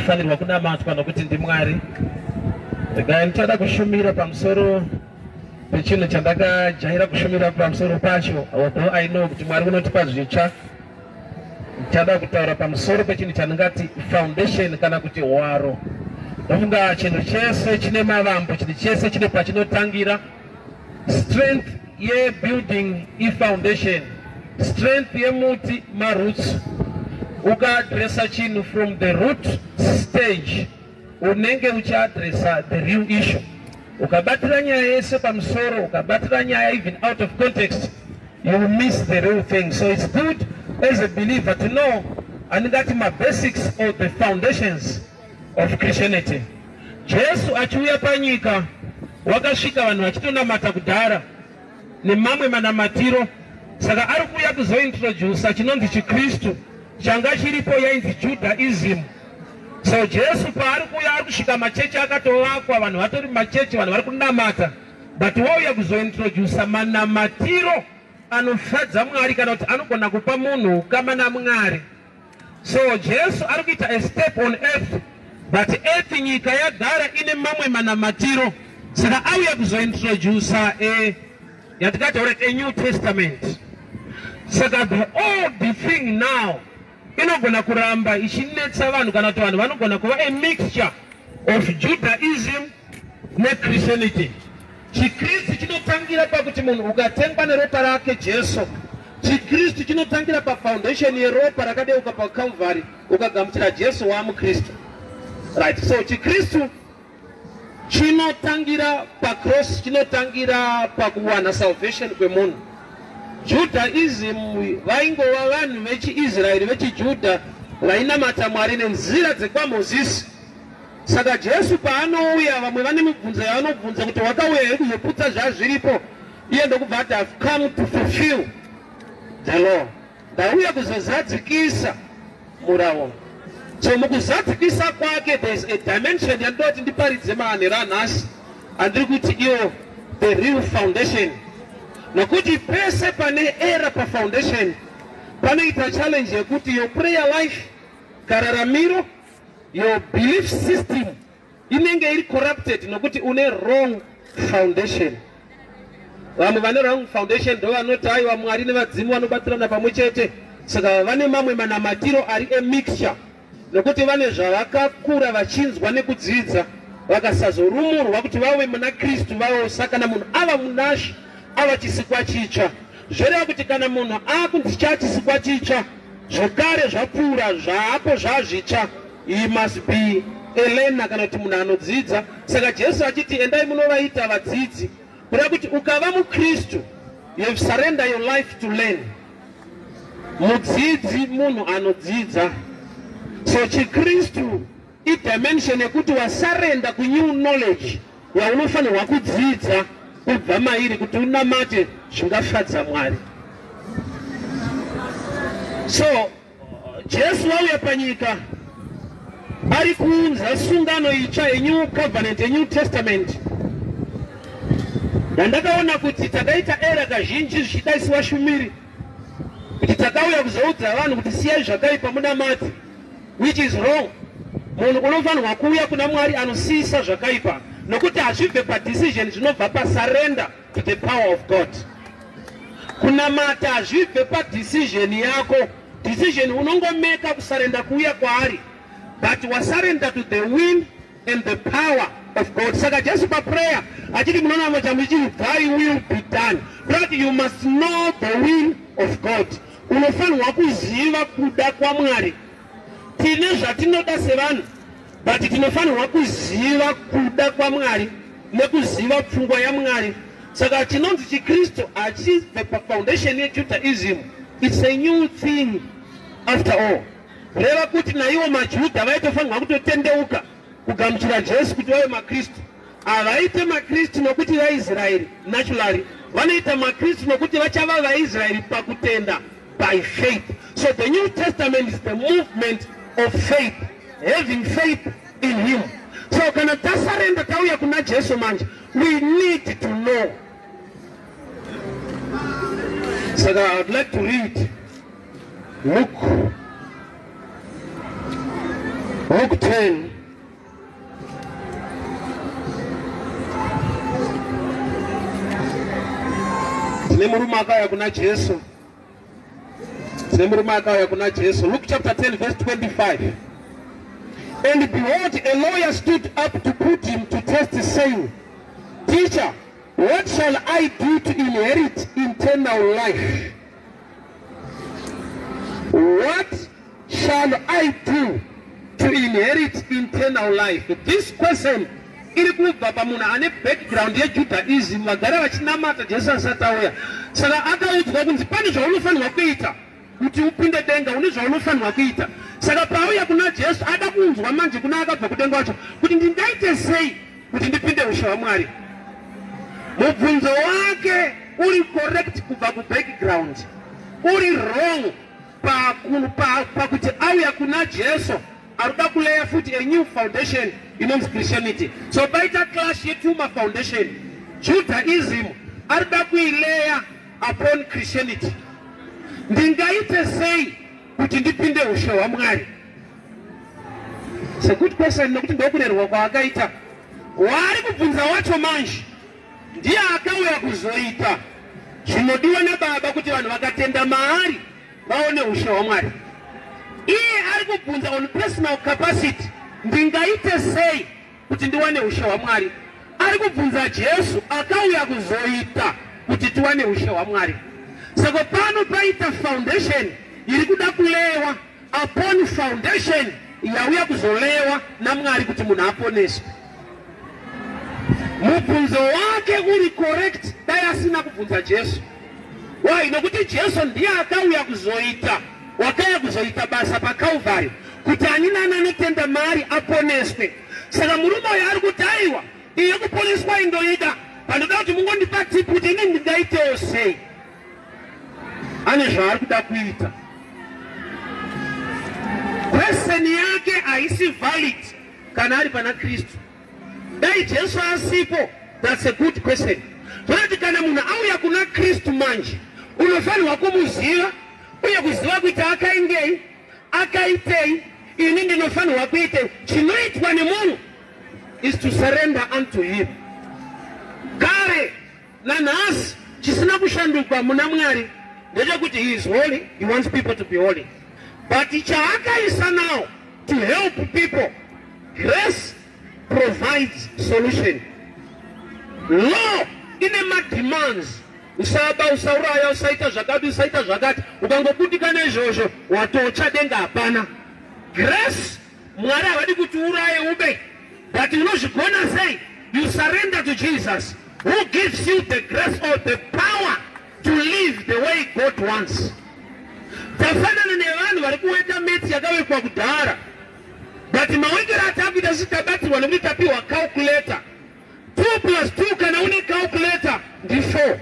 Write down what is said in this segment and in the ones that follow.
Anofanirwa kunamatwa nokuti ndiMwari. Regai ndichada kushumira pamusoro pechinhu chandakajaira kushumira pamusoro pacho, although I know kuti Mwari unotipa zvitsva. Ndichada kutaura pamusoro pechinhu chandingati foundation kana kuti hwaro. Ndofunga chinhu chese chine mavambo, chinhu chese chine pachinotangira. Strength yebuilding ifoundation, strength yemuti maroots. Ukaadresa chinhu from the root stage, unenge uchiadresa the real issue. Ukabatira nyaya yese pamusoro, ukabatira nyaya even out of context, you will miss the real thing. So it's good as a believer to know andingati mabasics or the foundations of Christianity. Jesu achiuya panyika, wakasvika vanhu vachitonamata kudhara nemamwe manamatiro. Saka ari kuuya kuzointrodusa chinonzi chiKristu. Changa chiripo yainzi Judaism. So Jesu paari kuuya, ari kusvika machechi akatovakwa, vanhu vatori machechi, vanhu vari kunamata, but wauya kuzointrodusa manamatiro anofadza Mwari, kana kuti anogona kupa munhu ukama naMwari. So Jesu ari kuita a step on earth, but earth, nyika yagara ine mamwe manamatiro. Saka auya kuzointrodusa a yatikataura a New Testament. Saka the old thing now inogona kuramba ichinetsa vanhu, kana kuti vanhu vanogona kuva a mixture of Judaism neChristianity. ChiKristu chinotangira pakuti munhu ukatengwa neropa rake Jesu. ChiKristu chinotangira pafoundation yeropa rakadeuka paCalvary. Ukagamuchira Jesu, waamukristu, right? So chiKristu chinotangira pacross, chinotangira pakuwana salvation kwemunhu. Judaism vaingova vanhu vechiIsraeri, vechiJudha, vainamata Mwari nenzira dzekwaMozisi. Saka Jesu paanouya, vamwe vane mibvunzo yavanobvunza kuti wakauya here kuzoputsa zvazviripo. Iye ndokubva ati, "Have come to fulfill the law." Ndauya kuzozadzikisa murawo. So mukuzadzikisa kwake, there is a dimension yandinoti ndiparidze manheru anhasi, andiri kuti iyo the real foundation, nokuti pese pane error pafoundation panoita challenge yekuti your prayer life, kararamiro, your belief system inenge iri corrupted, nokuti une wrong foundation. Vamwe vane wrong foundation ndo vanoti aiwa, Mwari nevadzimu vanobatirana pamwe chete. Saka vane mamwe manamatiro ari emixture, nokuti vane zvavakakura vachinzwa nekudzidza, vakasazorumurwa kuti vave muna Kristu vavo. Saka kana munhu ava munaShe, ava chisikwa chitsva. Zvoreva kuti kana munhu akunzi chachisikwa chitsva, zvekare zvapfuura, zvaapo zvazvitsva. He must be a learner, kana kuti munhu anodzidza. Saka Jesu achiti, "Endai munovaita vadzidzi," kureva kuti ukava mukristu, you have surrender your life to learn. Mudzidzi munhu anodzidza. So chiKristu idimension yekuti wasurrender kunew knowledge yaunofanirwa kudzidza kubva mairi kuti unamate zvingafadza Mwari. So Jesu wauya panyika ari kuunza sungano itsva, yenew covenant, yeNew Testament. Ndandakaona kuti takaita error kazhinji zvichidaisiwa shumiri kuti takauya kuzoudza vanhu kuti siyai zvakaipa munamati, which is wrong. Munhu unofanirwa kuuya kuna Mwari anosiyisa zvakaipa, nokuti hazvibve padecision, zvinobva pasurrender to the power of God. Kunamata hazvibve padecision yako. Decision unongomeka kusurrender kuuya kwaari, but wasurrender to the will and the power of God. Saka Jesu paprayer achiti munonamata muchiti, "Thy will be done," but you must know the will of God. Unofanirwa kuziva kuda kwaMwari. Tine zvatinoda sevanhu, but tinofanirwa kuziva kuda kwaMwari nekuziva pfungwa yaMwari. Saka chinonzi chiKristu hachibve pafoundation yeJudaism. It's a new thing after all. Kureva kuti naiwo maJudha vaitofanirwa kutotendeuka kugamuchira Jesu kuti vave maKristu. Havaite maKristu nokuti vaIsraeri naturally, vanoita maKristu nokuti vachava vaIsraeri pakutenda, by faith. So the New Testament is the movement of faith, having faith in him. So kana tasurrender, tauya kuna Jesu manje, we need to know. Saka I would like to read Luke. Luke 10. Tine murume akauya kuna Jesu. Tine murume akauya kuna Jesu. Luke chapter 10 verse 25. And behold, a lawyer stood up to put him to test, saying, Teacher, what shall I do to inherit eternal life? What shall I do to inherit eternal life? This question iri kubva pamunhu ane background yeJudaism, vagara vachinamata Jesu asati auya. Saka akaudzwa kunzi pane zvaunofanirwa kuita kuti upinde denga, une zvaunofanirwa kuita. Saka paauya kuna Jesu, ada kunzwa manje kuna akabva kudenga wacho kuti ndingaite sei kuti ndipinde ushe hwaMwari. Mubvunzo wake uri correct kubva kubackground, uri wrong pakuti auya kuna Jesu arikuda kuleya futi a new foundation inonzi Christianity. So paita clash yetuma foundation. Judaism arikuda kuileya upon Christianity. Ndingaite sei kuti ndipinde ushe hwaMwari? It's a good question, nokuti ndokurerwa kwaakaita. Waari kubvunza wacho manje ndiye akauya kuzoita zvinodiwa nababa kuti vanhu vakatenda maari vaone ushe hwaMwari. Iye ari kubvunza on personal capacity, ndingaite sei kuti ndiwane ushe hwaMwari? Ari kubvunza Jesu akauya kuzoita kuti tiwane ushe hwaMwari. Saka pano paita foundation iri kuda kulewa upon foundation yauya kuzolewa naMwari kuti munhu aponeswe. Mubvunzo wake uri correct dai asina kubvunza Jesu. Why? Nokuti Jesu ndiye akauya kuzoita, wakauya kuzoita basa paCalvary kuti ani nani anotenda maari aponeswe. Saka murume uyu ari kuti aiwa, iye kuponeswa indoida, pandoda kuti mungondipa tip kuti ini ndingaitewo sei. Ane zvaari kuda kuita. Question yake haisi valid kana ari pana Kristu. Dai Jesu asipo, that's a good question. Zvorati kana munhu auya kuna Kristu manje, unofanirwa kumuziva uye kuziva kuti akaingei, akaitei, ini ndinofanirwa kuitei. Chinoitwa nemunhu is to surrender unto him. Kare nanhasi chisina kushanduka muna Mwari ndechekuti he is holy, he wants people to be holy. But chaakaisa now to help people, grace provides solution. Law ine mademands. Usaba, usauraya, usaita zvakati, usaita zvakati. Ukangobudika neizvozvo watotsva, denga hapana. Grace, Mwari havadi kuti uraye ube, but unozvigona sei? You surrender to Jesus, who gives you the grace or the power to live the way God wants. Tafanana nevanhu vari kuweka maths yakawekwa kudhara, but mawekero atakuita sisi tabatsirwa nekuti tapiwa calculator. 2 plus 2 kana une calculator ndi 4.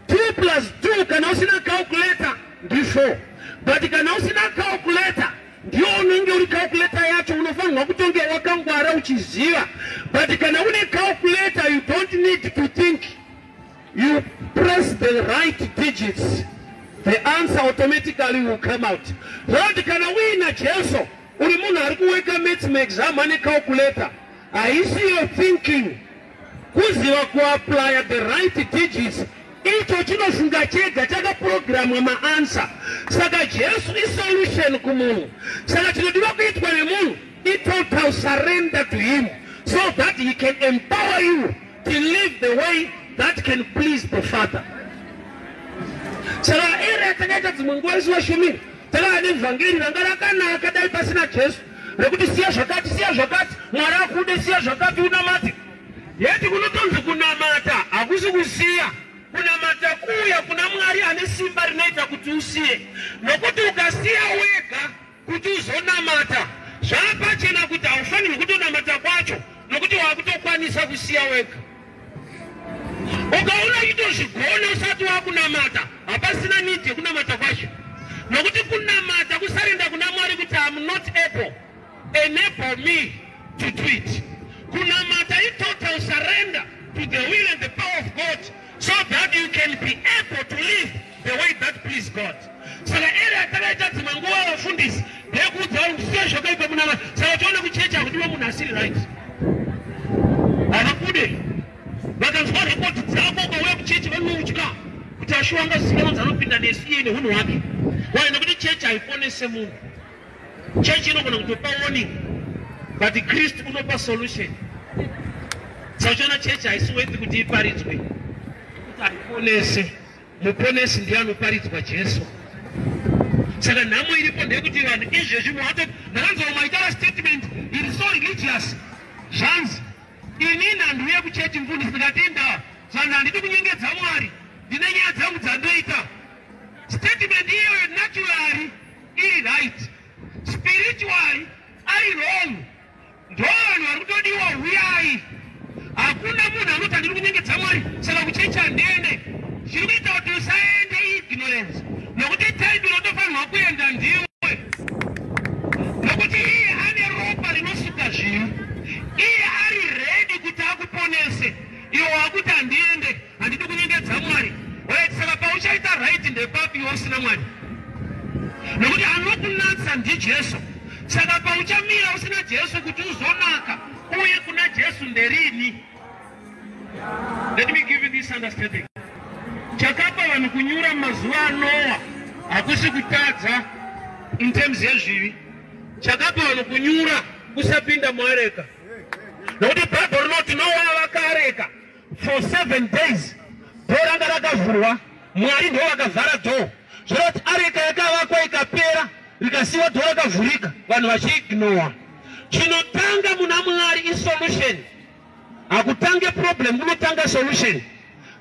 2 plus 2 kana usina calculator ndi 4. But kana usina calculator, ndiyo unenge uri calculator yacho, unofanirwa kutonge wakangwara uchiziva. But kana une calculator, you don't need to think. You press the right digits, the answer automatically will come out. Zvorati kana uina Jesu, uri munhu ari kuweka maths muexam ane calculator. Haisi your thinking, kuziva kuapplya the right digits. Icho chinofunga chega, chakaprogramwa maanswer. Saka Jesu isolution kumunhu. Saka chinodiwa kuitwa nemunhu itotal surrender to him so that he can empower you to live the way that can please the Father. Saka ere yatakaita dzimwe nguva isu vashumiri, takava nevhangeri ranga rakanaka dai pasina Jesu, rekuti siya zvakati, siya zvakati, Mwari akude, siya zvakati unamate. Yeti kunotonzi kunamata hakusi kusiya. Kunamata kuuya kuna Mwari ane simba rinoita kuti usiye, nokuti ukasiya wega kuti uzonamata, zvapachena kuti haufanirwi kutonamata kwacho, nokuti wakutokwanisa kusiya wega. Ukaona uchitozvigona usati wakunamata, hapasina need yekunamata kwacho, nokuti kunamata kusurrender kuna Mwari kuti am not able, enable me to do it. Kunamata itotal surrender to the will and the power of God so that you can be able to live the way that please God. Saka ere yatakaita dzimwe nguva vafundisi. Ndeyekuudza vanhu kuti siya zvakaipa munamate. Saka tione kuchechi hakudiwe munhu asiri right. Havakude. Vakanzwa rekodi dzako ukauya kuchechi, vanotya kuti ashuwa angazikanonzi anopinda nesu iye neunhu hwake. Why? Nekuti chechi haiponese munhu. Chechi inogona kutopa warning, but Kristu unopa solution. Saka uchiona chechi haisi worth kuti iparidzwe, kuti haiponese. Muponesi ndiye anoparidzwa, Jesu. Saka nhamo iripo ndeyekuti vanhu izvezvi mwato ndakanzwa maitaura statement iri so religious, zvanzi, "Inini handiuye kuchechi, mufundisi." Ndikati, "Indawa?" Zvanzi, "Handidi kunyengedza Mwari, ndine nyaya dzangu dzandoita." Statement iyoyo naturally iri right, spiritually ari wrong. Ndo vanhu vari kutodiwa. Huyai. Hakuna munhu anoti, "Handiri kunyengedza Mwari, saka kuchechi handiende." Chiri kuita kuti usaende ignorance, nokuti type inotofanirwa kuenda ndiwe, nokuti iye ane ropa rinosuka zvivi. Iye ari ready kuti akuponese. Iwe wakuti, "Handiende, handidi kunyengedza Mwari." Right, saka pauchaita right ndepapi iwe usina Mwari? Nokuti anokunatsa ndiJesu. Saka pauchamira usina Jesu kuti uzonaka uye kuna Jesu nderini? Let me give you this understanding. Chakapa vanhu kunyura mumazuva aNoa hakusi kutadza in terms yezvivi. Chakapa vanhu kunyura kusapinda muareka, nokuti Bhaibheri rinoti Noa vakareka for 7 days, door ranga rakavhurwa. Mwari ndo vakavhara door. Zvoreva kuti areka yakavakwa ikapera, rikasiyiwa door rakavhurika, vanhu vachiignora. Chinotanga muna Mwari isolution. Hakutange problem, kunotanga solution.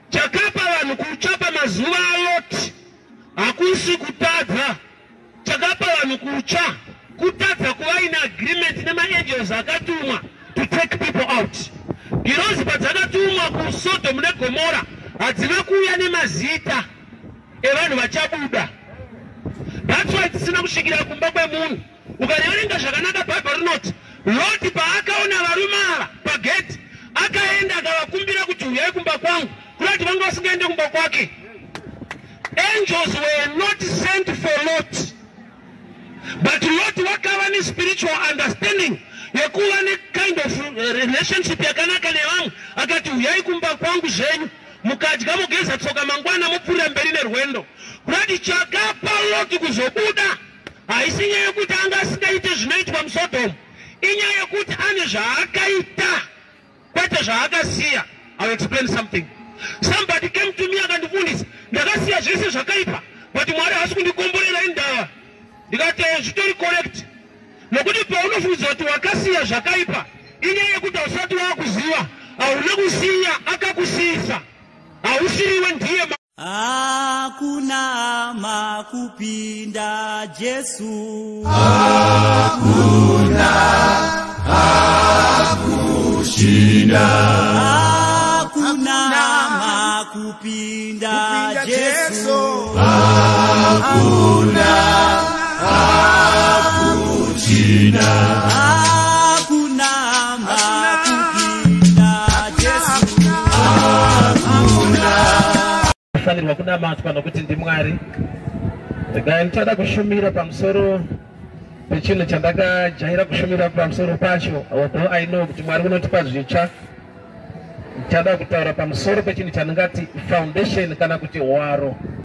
Chakapa vanhu kutsva pamazuva aLoti hakusi kutadza. Chakapa vanhu kutsva kutadza kuva in agreement nemaangels akatumwa to take people out. Ngirozi padzakatumwa kuSodhomu neGomora, hadzina kuuya nemazita evanhu vachabuda. That's why dzisina kusvikira kumba kwemunhu. Ukaverenga zvakanaka Bhaibheri rinoti Loti paakaona varume ava pagedhi, akaenda akavakumbira kuti, "Uyai kumba kwangu." Kurati vanga vasingaende kumba kwake. Angels were not sent for Lot, but Lot wakava nespiritual understanding yekuva nekind of relationship yakanaka nevamwe. Akati, "Uyai kumba kwangu zvenyu, mukadya, mugeza tsoka, mangwana mupfuurira mberi nerwendo." Kurati chakapa Loti kuzobuda haisi nyaya yekuti anga asingaite zvinoitwa muSodhomu. Inyaya yekuti ane zvaakaita, kwete zvaakasiya. I will explain something. Somebody came to me akandifundisa, "Ndakasiya zvese zvakaipa, but Mwari haasi kundikomborera, indava?" Ndikati, "Zvitori correct, nokuti paunofungidzwa kuti wakasiya zvakaipa, inyaya yekuti hausati waakuziva. Hauna kusiya, akakusiyisa. Hausiriwe, ndiye." Hakuna makupinda Jesu. Hakuna hakushinda. Hakuna makupinda Jesu. Hakuna hakushinda. Hakuna makupinda Jesu. Fanirwa kunamatwa nokuti ndiMwari. Regai ndichada kushumira pamusoro pechinhu chandakajaira kushumira pamusoro pacho, although I know kuti Mwari unotipa zvitsva. Ndichada kutaura pamusoro pechinhu chandingati foundation kana kuti hwaro.